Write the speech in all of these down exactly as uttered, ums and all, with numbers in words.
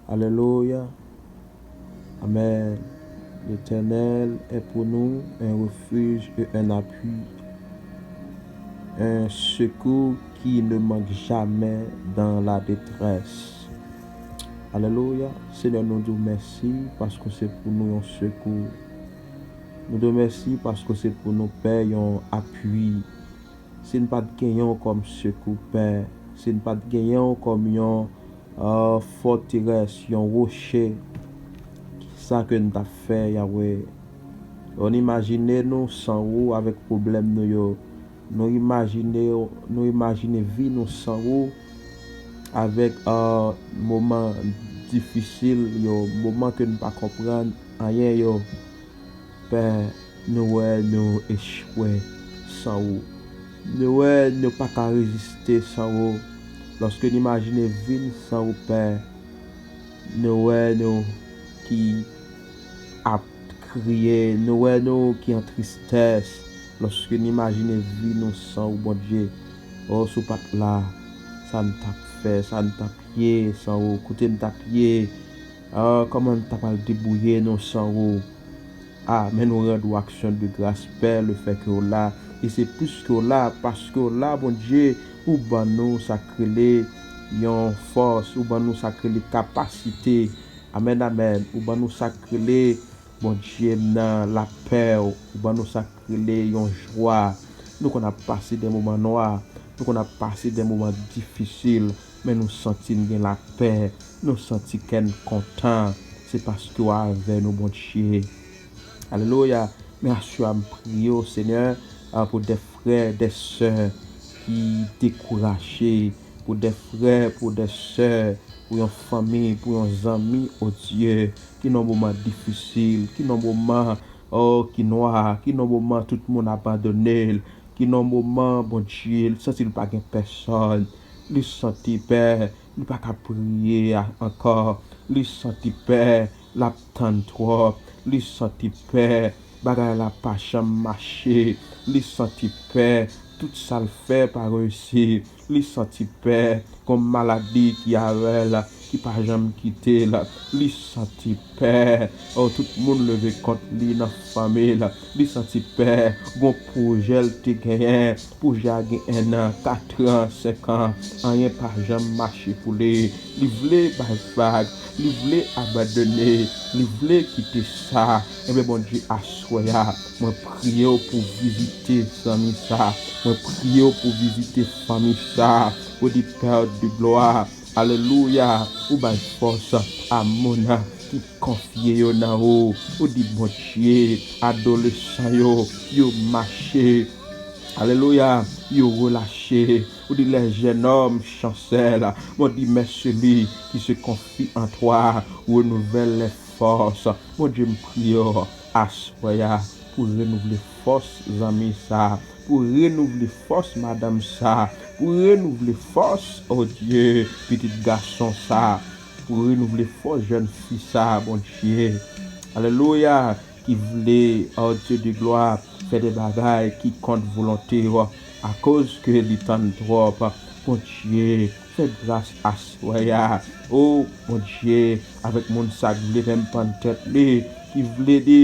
Alléluia. Amen. L'Éternel est pour nous un refuge et un appui, un secours qui ne manque jamais dans la détresse. Alléluia. Seigneur, nou di w mèsi paske se pou nou yon sekou. Nou di w mèsi paske se pou nou, Pè, yon apui. Si n pa t genyen w kòm sekou, Pè, si n pa t genyen w kòm yon, ah, fòterès, yon woche, kisa ke n t ap fè, Yahweh? Nou imajine nou san ou avèk pwoblèm nou yo. Nou imajine, nou imajine vi nou san ou avèk, ah, moman difisil yo, moman ke n pa konprann anyen yo. Pè, nou wè nou echwe san ou. Nou wè nou pa ka reziste san ou. Lòske n imajine vi n san ou, Pè, nou wè nou ki ap kriye, nou wè nou ki an tristès. Lòske n imajine vi nou san ou, Bondye, o, si w pa t la, sa n t ap fè, sa n t ap ye san ou, kote n t ap ye, ah, kòman n ta pral debouye nou san ou? Ah, men nou rann ou aksyon de gras, Pè, lefètke w la. E se plis ke w la, paske w la, Bondye, ou ban nou sa k rele yon fòs, ou ban nou sa k rele kapasite. Amèn, amèn. Ou ban nou sa k rele, Bondye m nan, lapè w. Ou ban nou sa k rele yon jwa. Nou konn ap pase de moman nwa, nou konn ap pase de moman difisil, men nou santi n gen lapè, nou santi kè n kontan. Se paske w avè nou, Bondye. Alelouya. Men aswè a, m priye w, Senyè, a, pou de frè, de sè ki dekouraje, pou de frè, pou de sè, pou yon fanmi, pou yon zanmi, o Dye, ki nan moman difisil, ki nan moman, o, ki nwa, ki nan moman tout moun abandone l, ki nan moman, Bondye, l santi l pa gen pèsòn. Li santi, Pè, li pa ka priye a-, ankò. Li santi, Pè, l ap tann twòp. Li santi, Pè, bagay la pa janm mache. Li santi, Pè, tout sa l fè pa reyisi. Li santi, Pè, gon maladi ki avè l, ki pa janm kite l. Li santi, Pè, o, tout moun leve kont li nan fanmi l. Li santi, Pè, gon pwojè l te genyen. Pwojè a gen ennan, katran, senkan, anyen pa janm mache pou li. Li vle bay vag, li vle abandone, li vle kite sa. Enben, Bondye, aswè a, mwen priye w pou vizite zanmi sa. Mwen priye w pou vizite fanmi sa. Ou di, Pè de glwa, alelouya, ou bay fòs a moun ki konfye yo nan ou. Ou di, Bondye, adolesan yo, yo mache. Alelouya, yo relache. Ou di, les jeunes hommes chancellent. Mwen di, mais celui qui se confie en toi renouvelle les forces. Bondye, m priye w aswè a pou renouvle fòs zanmi sa, pou renouvle fòs madanm sa, pou renouvle fòs, o Dye, pitit gason sa, pou renouvle fòs jèn fi sa, Bondye. Alelouya, ki vle, o Dye de glwa, fè de bagay ki kont volonte w, akoz ke li tann twòp. Bondye, fè gras aswè a. O Bondye, avèk moun sa k vle menm pann tèt li, ki vle di,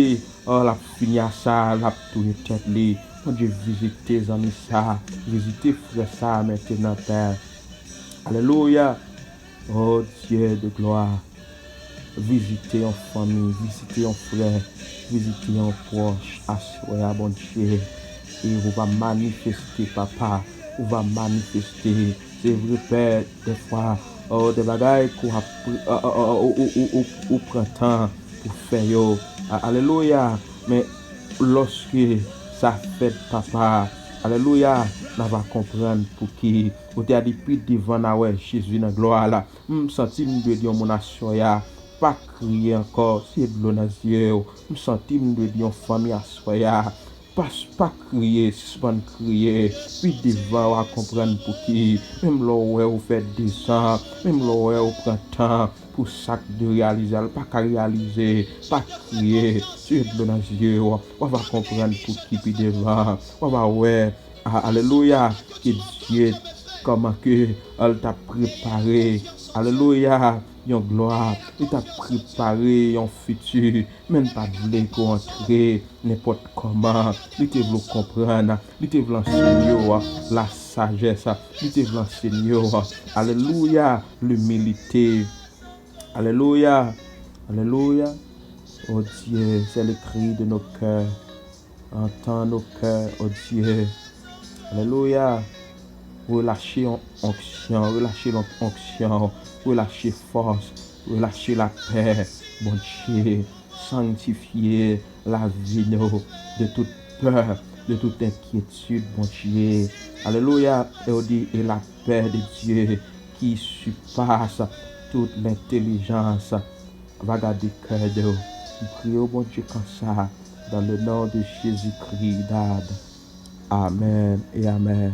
o, l ap fini a sa, l ap touye tèt li. Bondye, vizite zanmi sa, vizite frè sa mentenan, Pè. Alelouya. O Dye de glwa, vizite yon fanmi, vizite yon frè, vizite yon pwòch aswè a, Bondye. E ou va manifeste, Papa, ou va manifeste. Se vre, Pè, dèfwa, o, de bagay ke w ap pr-, o, o, o, ou, ou, ou, ou, ou pran tan pou fè yo. A-, alelouya. Men lòske sa fèt, Papa, alelouya, n a va konprann pouki. Ou te a di pi devan n a wè Jezi nan glwa la. M santi m dwe di yon moun aswè a, pa kriye ankò, se dlo nan zye w. M santi m dwe di yon fanmi aswè a, pa, pa kriye, sispann kriye. Pi devan w a konprann pouki. Menm lè w wè ou fè dezan, menm lè w wè ou pran tan pou sa k dwe reyalize a, l pa ka reyalize, pa kriye, se dlo nan zye w. W a va konprann pouki pi devan. W a va wè, a-, alelouya, ke Dye, kòman ke, a, l t ap prepare, alelouya, yon glwa, li t ap prepare yon fiti, men l pa t vle ke w antre nenpòt kòman. Li te vle w konprann, li te vle ansenye w lasajès, li te vle ansenye w, alelouya, limilite. Alelouya, alelouya. Oh Dieu, c'est le cri de nos cœurs. Entends nos cœurs, oh Dieu. Alelouya. Relache yon onksyon, relache yon onksyon, relache fòs, relache lapè. Bondye, sanktifye lavi nou de tout pè, de tout enkyetid, Bondye. Alelouya. E w di, e lapè de Dye ki sipas tout lentèlijans va gade kè de w. M priye w, Bondye, konsa, dans le nom de Jésus-Christ, Dad. Amen et amen.